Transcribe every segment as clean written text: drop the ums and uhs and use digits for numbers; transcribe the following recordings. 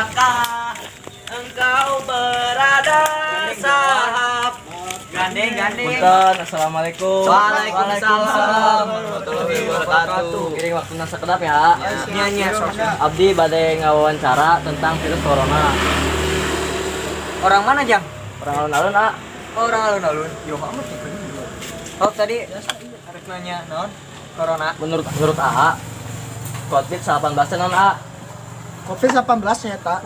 Manakah engkau berada, sahab? Gandeng, gandeng. Punten, assalamualaikum. Waalaikumsalam warahmatullahi wabarakatuh. Giring waktu sakedap ya. Nya nya, sok. Abdi bade ngawawancara tentang virus corona. Orang mana, Jang? Orang alun-alun, ah. Oh, orang alun-alun. Yo, amat tuh. Oh, tadi harus nanya naon? Corona. Menurut menurut AA, COVID-19 teh naon, A? COVID-19 nyata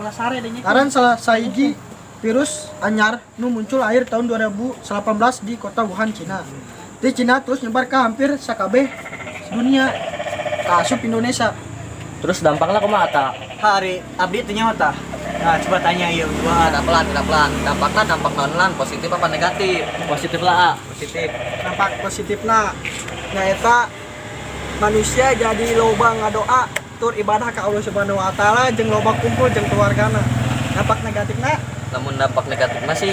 karena salah sahiji virus anyar nu muncul akhir tahun 2018 di kota Wuhan, Cina. Di Cina terus nyebar ke hampir sakabeh dunia, asup Indonesia. Terus dampaknya kumaha ta? Ari abdi teu nyaho tah. Nah, coba tanya ieu dua. Tidak pelan, tidak pelan. Dampaknya dampak naon lan, positif apa negatif? Positif lah, A. Positif. Dampak positifna nyaeta manusia jadi loba ngadoa tur ibadah ke Allah Subhanahu wa Taala jeung loba kumpul jeung keluargana. Dampak negatifna? Namun dampak negatifnya sih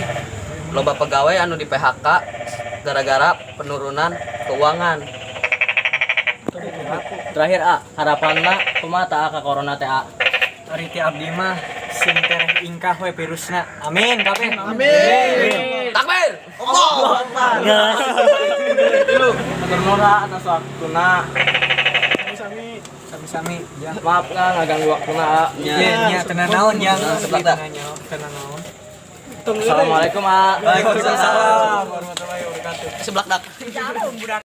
loba pegawai anu di PHK gara-gara penurunan keuangan. Terakhir, A, harapanna kumaha ta, A, ka corona teh, A? Ari ti abdi mah sing tereh ingkah we virusna. Amin kabeh. Amin. Takbir. Dulu, hatur nuhun atas waktuna. Sami. Sami-sami, Jang. Maaf lah ngaganggu waktuna, A. Nya nya, tenang naon, Jang. Sebelah dah. Tenang naon. Assalamualaikum, A. Waalaikumsalam warahmatullahi wabarakatuh. Sebelah dak. Budak.